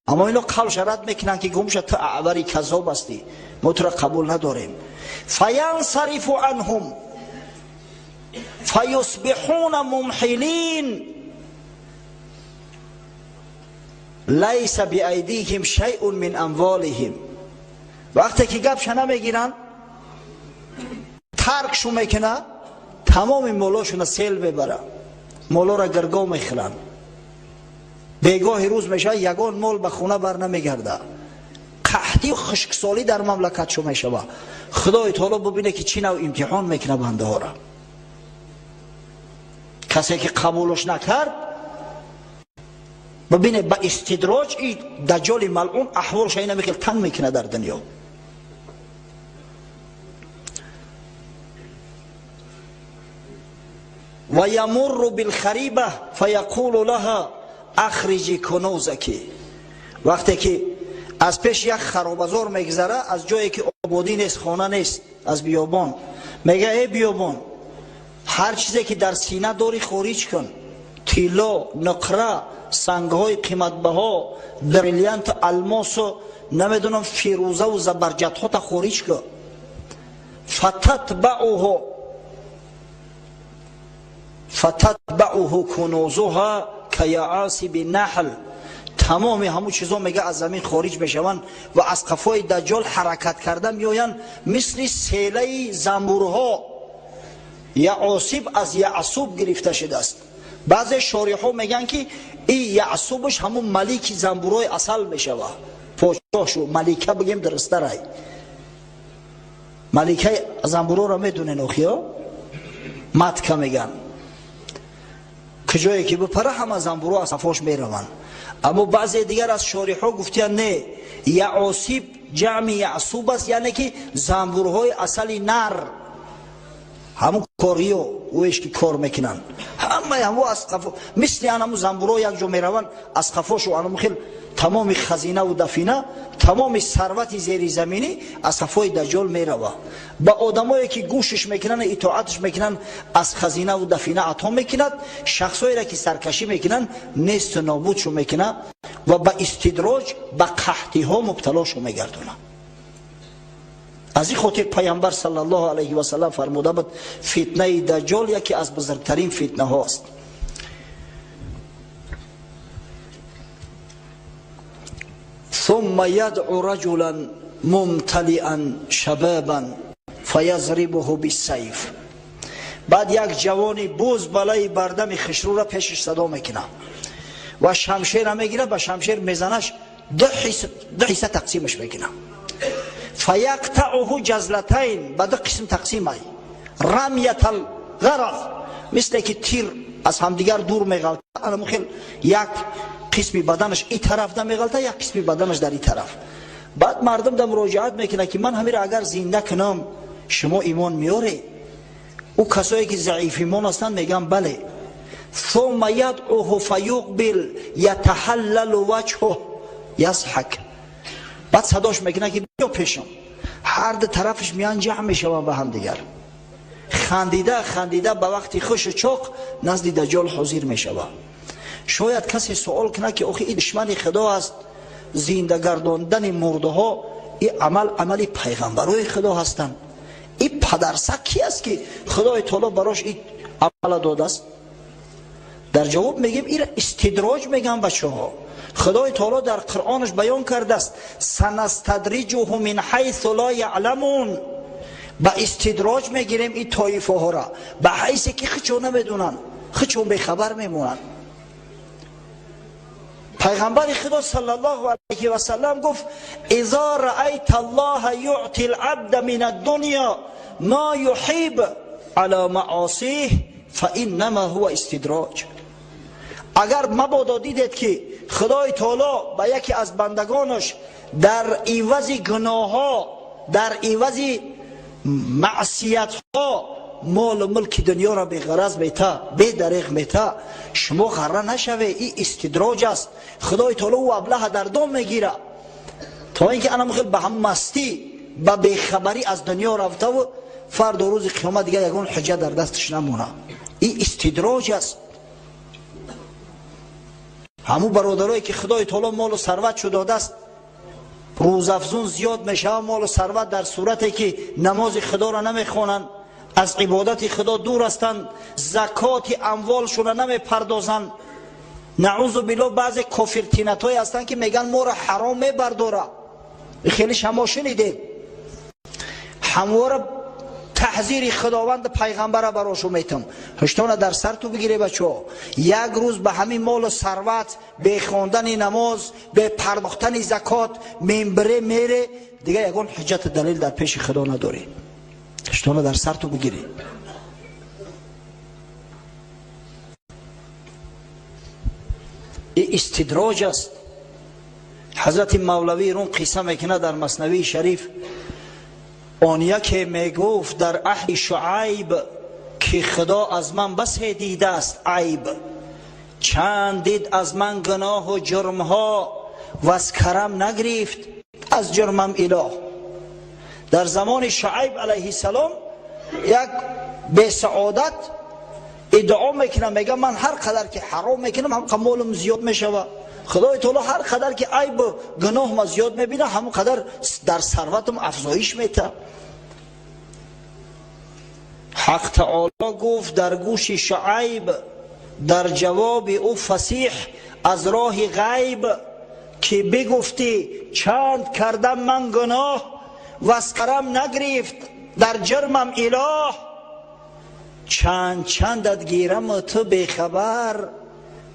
Аммо ино қавлша рад мекунанд, ки гумша, ту аъвари каззоб ҳастӣ, мо тура қабул надорем. Фаянсарифу анҳум фаюсбиҳуна мумҳилин лайса биайдиҳим шайъун мин амволиҳим. Вақте ки гапша намегиранд, таркшу мекуна, тамоми молошуна сел мебара, молора гирго мехӯранд. Бегоҳи рӯз мешавад, ягон мол ба хона бар намегарда, қаҳтию хушксолӣ дар мамлакатшо мешава. Худои таоло бубине, ки чӣ нав имтиҳон мекуна бандаҳора. Касе ки қабулш накард, бубине, ба истидроҷ и даҷҷоли малъун аҳволша ина мехел танг мекуна дар дунё. Ва ямурру билхариба фаяқулу лаҳа ахриҷи кунузаки. Вақте ки аз пеш як харобазор мегзара, аз ҷое ки ободӣ нест, хона нест, аз биёбон, мега: эй биёбон, ҳар чизе ки дар сина дорӣ, хориҷ кун: тилло, нуқра, сангҳои қиматбаҳо, бриллианту алмосу, намедонам, фирӯзаву забарҷадҳота хориҷ кун. Фататбауҳу кунузуҳа каяасиби наҳл. Тамоми ҳамун чизо, мега, аз замин хориҷ мешаванд ва аз қафои даҷҷол ҳаракат карда меоянд, мисли селаи занбурҳо. Яосиб аз яъсуб гирифта шудааст. Баъзе шориҳо мегӯянд, ки и яъсубаш ҳамун малики занбурҳои асал мешава, подшоҳшу малика бигем дурусттарай. Маликаи занбурҳоро медонен, охиё, матка мегӯянд, куҷое ки бипара, ҳама занбурҳо аз сафош мераванд. Аммо баъзе дигар аз шориҳо гуфтиянд: не, яосиб ҷамъи яъсуб аст, яъне ки занбурҳои асали нар, ҳамун кориё ӯеш ки кор мекунанд, ҳамаи ҳамо аз қафо мисли анаму занбурҳо як ҷо мераванд, аз қафошу анаму хел тамоми хазинаву дафина, тамоми сарвати зеризаминӣ аз қафои даҷҷол мерава. Ба одамое ки гӯшиш мекунанд, итоатш мекунанд, аз хазинаву дафина ато мекунад. Шахсоеро ки саркашӣ мекунанд, несту нобудшу мекунад ва ба истидроҷ, ба қаҳтиҳо мубталошу мегардонад. Аз ин хотир Пайғамбар саллаллоҳу алайҳи васаллам фармуда буд: фитнаи даҷҷол яке аз бузургтарин фитнаҳост. ثم يدعو رجلا ممتلئا شبابا فيضربه بالسيف. Баъд як ҷавони буз балаи бардами хишрӯра пешаш садо мекунад ва шамшера мегирад, ба шамшер мезанаш, ду ҳисса тақсимаш мекунад. فیقطعه جزلتین، به دو قسم تقسیم ای، رمیت الغرض، مثل که تیر از همدیگر دور میغلطه، انا خیلی یک قسمی بدنش این طرف ده میغلطه، یک قسمی بدنش در این طرف. بعد مردم در مراجعت میکنه که من همین اگر زنده کنم شما ایمان میاره؟ او کسایی که ضعیف ایمان هستند میگن بله. ثم یدعوه فیقبل یتحلل وجهه یضحک. بعد صداش میکنه که بیا پیشم. هر دو طرفش میان جمع میشون به هم دیگر، خندیده خندیده به وقتی خوش و چاق نزد دجال حاضر میشوه. شاید کسی سوال کنه که آخه این دشمن خدا است، زنده گرداندن مرده ها این عمل عمل پیغمبرای خدا هستند، این پدرسگ کی است که خدای تعالی براش این عمل داده است؟ در جواب میگیم این استدراج میگن بچه ها. خدای تعالی در قرآنش بیان کرده است سنستدرجهم من حیث لا یعلمون. با استدراج میگیریم این طایفه ها را به حیث که خودشون نمیدونن، خودشون بیخبر میمونن. پیغمبر خدا صلی الله علیه و سلم گفت اذا رأیت الله یعطی العبد من الدنیا ما یحب علی معاصیه فانما هو استدراج. اگر مبادا دیدید که خدای تعالی به یکی از بندگانش در عوض گناه‌ها، در عوض معصیت‌ها مال و ملک دنیا را به غرض میته، به دریغ میته، شما غره نشوه، این استدراج است. خدای تعالی او ابله در دام میگیره تا اینکه انا مخیل به هم مستی به بیخبری از دنیا رفته و فردا روز قیامت دیگه یگان حجه در دستش نمونه. این استدراج است. همو برادرایی که خدای تعالی مال و ثروت شو داده است، روزافزون زیاد میشه مال و ثروت، در صورتی که نماز خدا را نمیخوانند، از عبادت خدا دور هستند، زکات اموالشون را نمیپردازند. نعوذ بالله بعض کافر تینتایی هستند که میگن ما را حرام میبرداره. خیلی شما شنیدید همواره تحذیر خداوند پیغمبر براشو میتم. هشتانه در سر تو بگیره بچه. یک روز به همین مال و ثروت، به خواندن نماز، به پرداختن زکات منبره میره، دیگه یگان حجت دلیل در پیش خدا نداری. هشتانه در سر تو بگیری. این استدراج است. حضرت مولوی رون قصه میکنه در مثنوی شریف، آن یکی میگفت در عهد شعیب که خدا از من بس دیده است عیب، چند دید از من گناه و جرمها و از کرم نگرفت از جرمم اله. در زمان شعیب علیه السلام یک به سعادت ادعا میکنه، میگه من هر قدر که حرام میکنم هم مالم زیاد میشوه. خدای تعالی هر قدر که عیب و گناه ما زیاد میبینه همون قدر در ثروتم افزایش میده. حق تعالی گفت در گوش شعیب در جواب او فصیح از راه غیب که بگفتی چند کردم من گناه و از کرم نگرفت در جرمم اله، چند چندت گیرم تو بیخبر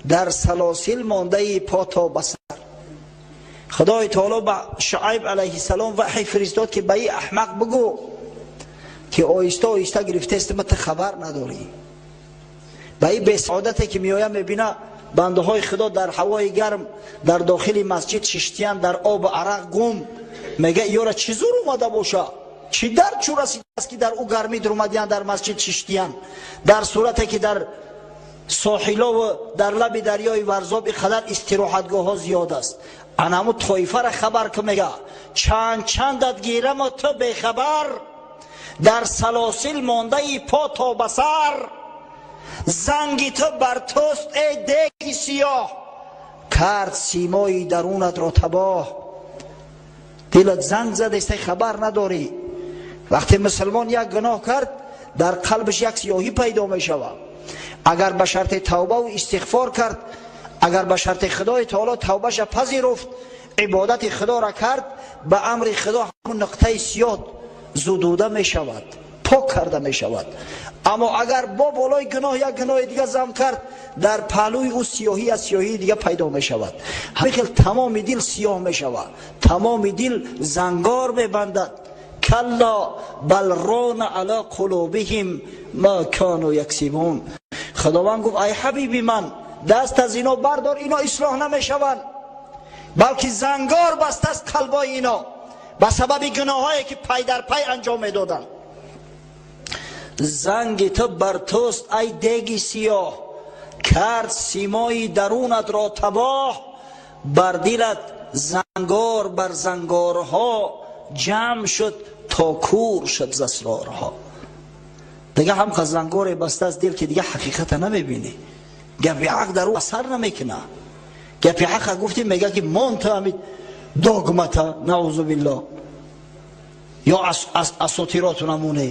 در سلاسل مانده ای پا تا بسر. خدای تعالی به شعیب علیه السلام وحی فرستاد که به این احمق بگو که آهسته آهسته گرفته است، ما خبر نداری. به این بی‌سعادتی که میآید میبینه بنده های خدا در هوای گرم در داخل مسجد ششتیان در آب و عرق گم، میگه یارا چی زور اومده باشه، چی در چو رسیده است که در او گرمی در اومدیان در مسجد ششتیان، در صورتی که در ساحلا و در لب دریای ورزاب اینقدر استراحتگاه ها زیاد است. انمو طایفه را خبر که میگه چند چندت گیرم و تو بیخبر در سلاسل مانده ای پا تا بسر، زنگی تو بر توست ای دیگ سیاه، کرد سیمای درونت را تباه. دلت زنگ زده است خبر نداری. وقتی مسلمان یک گناه کرد در قلبش یک سیاهی پیدا می شود. اگر به شرط توبه و استغفار کرد، اگر به شرط خدای تعالی توبهش پذیرفت، عبادت خدا را کرد، به امر خدا همون نقطه سیاه زدوده می شود، пок карда мешавад. Аммо агар бо болои гуноҳ як гуноҳи дига зам кард, дар паҳлӯи ӯ сиёҳӣ аз сиёҳии дига пайдо мешавад. Ҳамин хел тамоми дил сиёҳ мешавад, тамоми дил зангор мебандад. Калла бал рона ала қулубиҳим ма кану яксибун. Худованд гуфт: ай ҳабиби ман, даст аз ино бардор, ино ислоҳ намешаванд, балки зангор баста аст қалбои ино ба сабаби гуноҳҳое ки пай дар пай анҷом медоданд. Занги ту бар туст ай деги сиёҳ, кард симои дарунат ро табоҳ, бар дилат зангор бар зангорҳо ҷамъ шуд то кур шуд з асрорҳо. Дига ҳам зангоре баста аст дил ки дига ҳақиқата намебинӣ, гапи ҳақ дар ӯ асар намекуна. Гапи ҳақа гуфтем, мега ки мон ту ҳамин догмата, наузу биллоҳ, ё асотироту намуне.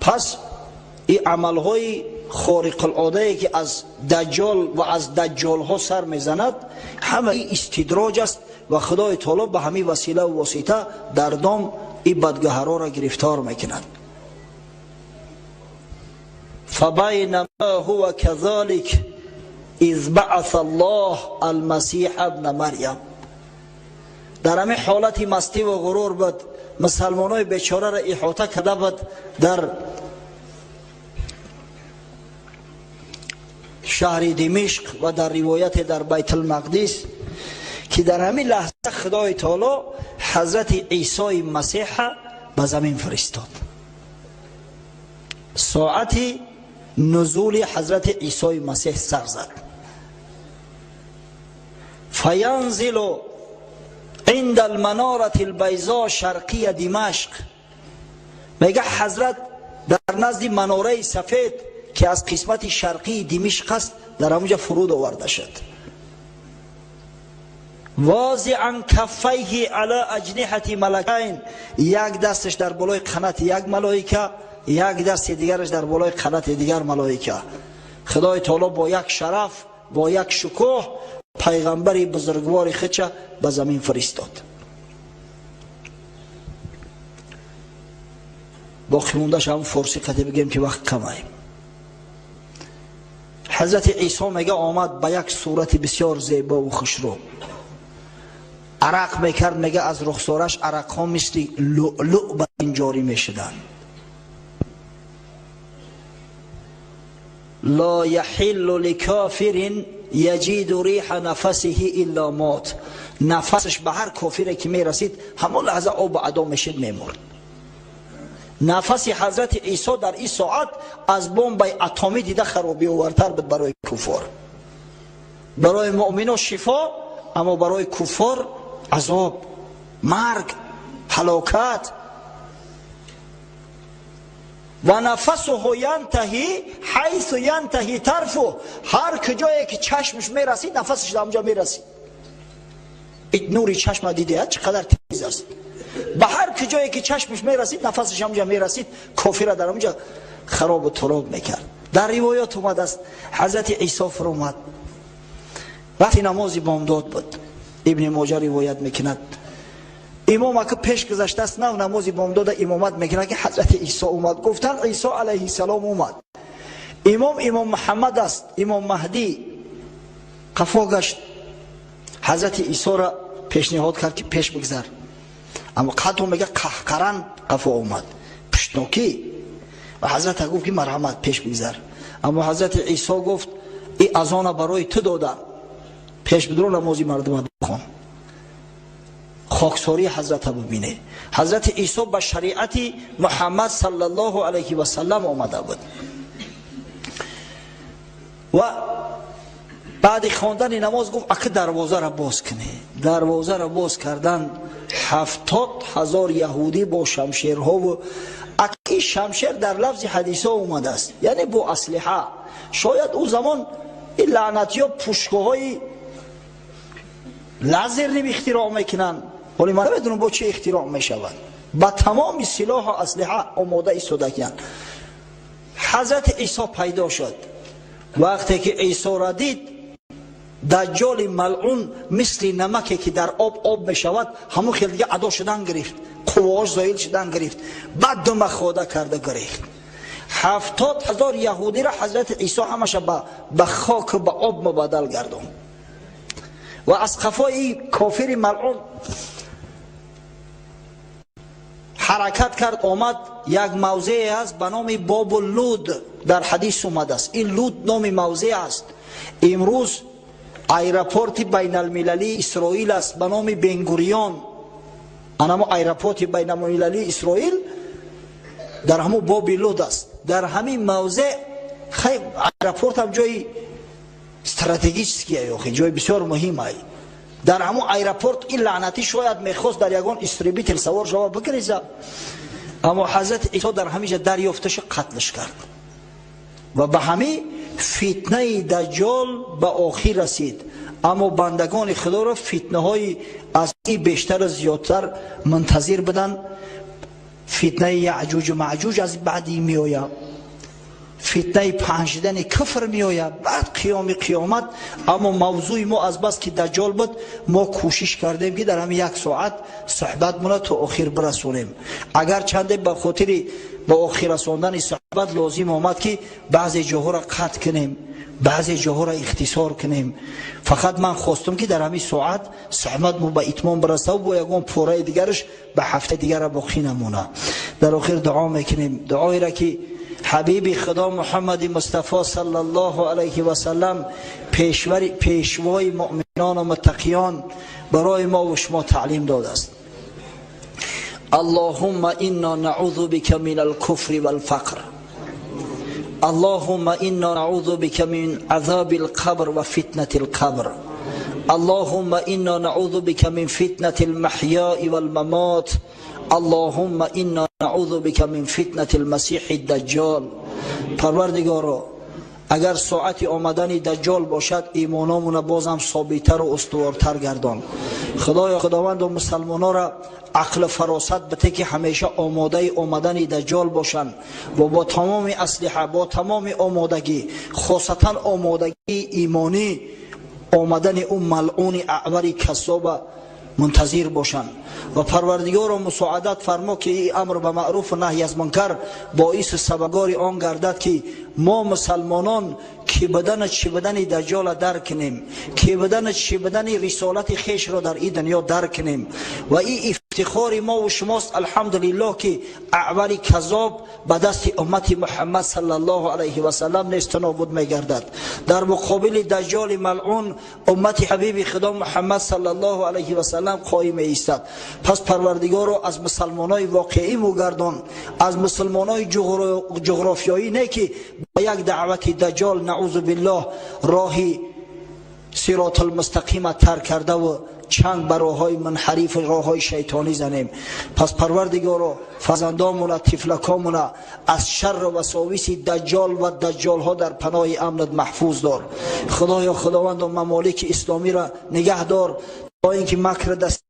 Пас ин амалҳои хориқулодае ки аз даҷҷол ва аз даҷҷолҳо сар мезанад, ҳама ин истидроҷ аст ва Худои таоло ба ҳамин васила ва восита дар дом ин бадгаҳароро гирифтор мекунад. فبينما هو كذلك إذ بعث الله المسيح ابن مريم. در همین حالت مستی و غرور بود، مسلمانای بیچاره را احاطه کرده بود در شهر دمشق و در روایت در بیت المقدس، که در همین لحظه خدای تعالی حضرت عیسی مسیح به زمین فرستاد. ساعت نزول حضرت عیسی مسیح سر زد. فینزل عند المنارة البیضاء شرقی دمشق. میگه حضرت در نزد مناره سفید که از قسمت شرقی دمشق است در اونجا فرود آورده شد. واضعا کفیه علی اجنحة ملکین، یک دستش در بالای قنات یک ملائکه، یک دست دیگرش در بالای قنات دیگر ملائکه. خدای تعالی با یک شرف، با یک شکوه پیغمبر بزرگوار خودش به زمین فرستاد. باقی موندهش هم فارسی قطعی بگیم که وقت کمه. حضرت عیسی میگه آمد به یک صورت بسیار زیبا و خوشرو، عرق میکرد، میگه از رخسارش عرق ها مثل لؤلؤ به این جاری میشدن. لا یحل لکافر یجید ریح نفسه الا مات. نفسش به هر کافری که میرسید همون لحظه آب ادا میشد، میمرد. نفس حضرت عیسی در این ساعت از بمب اتمی دیده خرابی آورتر بود برای کفار. برای مؤمنا شفا، اما برای کفار عذاب، مرگ، هلاکت. و نفسه ینتهی حیث ینتهی طرفه، هر کجایی که چشمش میرسید نفسش در اونجا میرسید. این نوری چشم دیده چقدر تیز است. به هر کجایی که چشمش میرسید نفسش اونجا میرسید، کافر را در اونجا خراب و تراب میکرد. در روایات اومد است حضرت عیسی فرمود وقتی نماز بامداد بود، ابن ماجه روایت میکند، امام که پیش گذشته است نه نماز بامداد امامت میکنه که حضرت عیسی اومد. گفتن عیسی علیه السلام اومد. امام محمد است، امام مهدی. قفا گشت، حضرت عیسی را پیشنهاد کرد که پیش بگذر، اما قدو میگه قهقران قفا اومد، پشتناکی. و حضرت گفت که مرحمت پیش بگذر، اما حضرت عیسی گفت ای اذان برای تو دادم، پیش بدرو نمازی مردم بخوان. خاکساری حضرت ببینه. حضرت عیسی به شریعت محمد صلی الله علیه و سلم آمده بود و بعد خواندن نماز گفت اکه دروازه را باز کنه. دروازه را باز کردن، 70,000 یهودی با شمشیرها و اکه شمشیر در لفظ حدیث ها اومده است، یعنی با اسلحه. شاید او زمان این لعنتی ها پشکه های لازر نمی اختراع میکنن، ولی من نمیدونم با چه اختراع میشود. با تمام سلاح و اسلحه آماده ایستادگیان. حضرت عیسی پیدا شد. وقتی که عیسی را دید Даҷҷоли малъун мисли намаке ки дар об об мешавад, ҳамон хел дига адо шудан гирифт, қувваош зоил шудан гирифт, баъд дума хода карда гирифт. 70 000 яҳудиро ҳазрати Исо ҳамаша ба хоку ба об мубаддал гардонд. Ва аз қафои кофири малъун ҳаракат кард, омад як мавзее ҳаст ба номи Бобу Луд, дар ҳадис омадааст. Ин Луд номи мавзеъ аст. Имрӯз аэропорти байналмилалии Исроил аст ба номи Бенгуриён. Анамо аэропорти байналмилалии Исроил дар ҳамон Боби Луд аст. Дар ҳамин мавзеъ аэропорт ҳам ҷои стратегический, ҷои бисёр муҳим ай. Дар ҳамон аэропорт ин лаънатӣ шояд мехост дар ягон истребитель савор шава бигреза, аммо ҳазрати Исо дар ҳамин ҷа дарёфташа қатлш кард ва ба ҳамин фитнаи даҷҷол ба охир расид. Аммо бандагони худоро фитнаҳои аз ин бештару зиёдтар мунтазир буданд. Фитнаи яъҷуҷу маъҷуҷ аз баъди меояд, фитнаи паҳн шудани куфр меояд, баъд қиёми қиёмат. Аммо мавзӯи мо аз бас ки даҷҷол буд, мо кӯшиш кардем ки дар ҳамин як соат суҳбатмона то охир бирасонем. Агар чанде ба хотири ба охир расондани суҳбат лозим омад ки баъзе ҷоҳоро қатъ кунем, баъзе ҷоҳоро ихтисор кунем, фақат ман хостум ки дар ҳамин соат суҳбатмо ба итмом бирасаву бо ягон пораи дигараш ба ҳафтаи дигара боқӣ намона. Дар охир дуо мекунем, дуоеро ки ҳабиби худо Муҳаммади Мустафо саллаллоҳу алайҳи васаллам, пешвои муъминону муттақиён, барои мо ва шумо таълим додааст. Аллоҳумма инна наъузу бика мин алкуфри валфақр, Аллоҳумма инна наъузу бика мин азаби алқабр ва фитнати алқабр, Аллоҳумма инна наъузу бика мин фитнати алмаҳёи валмамот, Аллоҳумма инна наъузу бика мин фитнати алмасиҳи даҷҷол. Парвардигоро, агар соати омадани даҷҷол бошад, имономона бозам собиттару устувортар гардон. Худоё, худованду мусалмонора ақлу фаросат бите ки ҳамеша омодаи омадани даҷҷол бошанд ва бо тамоми аслиҳа, бо тамоми омодагӣ, хосатан омодагии имонӣ, омадани ӯ малъуни аъвари кассоба мунтазир бошанд. Ва парвардигоро мусоадат фармо ки ин амр ба маъруфу наҳй аз мункар боиси сабабгори он гардад ки мо мусалмонон ки будану чӣ будани даҷҷола дарк кунем, ки будану чӣ будани рисолати хешро дар ин дунё дарк кунем. Ва ин ифтихори мо ва шумост, алҳамдулиллоҳ, ки аъвари каззоб ба дасти уммати Муҳаммад саллаллоҳу алайҳи васаллам несту нобуд мегардад. Дар муқобили даҷҷоли малъун уммати ҳабиби худо Муҳаммад саллаллоҳу алайҳи васаллам қоим меистад. Пас парвардигоро аз мусалмонои воқеӣ мугардон, аз мусалмонои ҷуғрофиёӣ не ки ба як даъвати даҷҷол наъузу биллоҳ роҳи сиротулмустақима тарк кардаву чанг ба роҳҳои мунҳарифу роҳҳои шайтонӣ занем. Пас парвардигоро фарзандомуна, тифлакомуна аз шарру васовиси даҷҷол ва даҷҷолҳо дар паноҳи амнат маҳфуз дор. Худоё, худованду мамолики исломиро нигаҳ дор то ин ки макр даст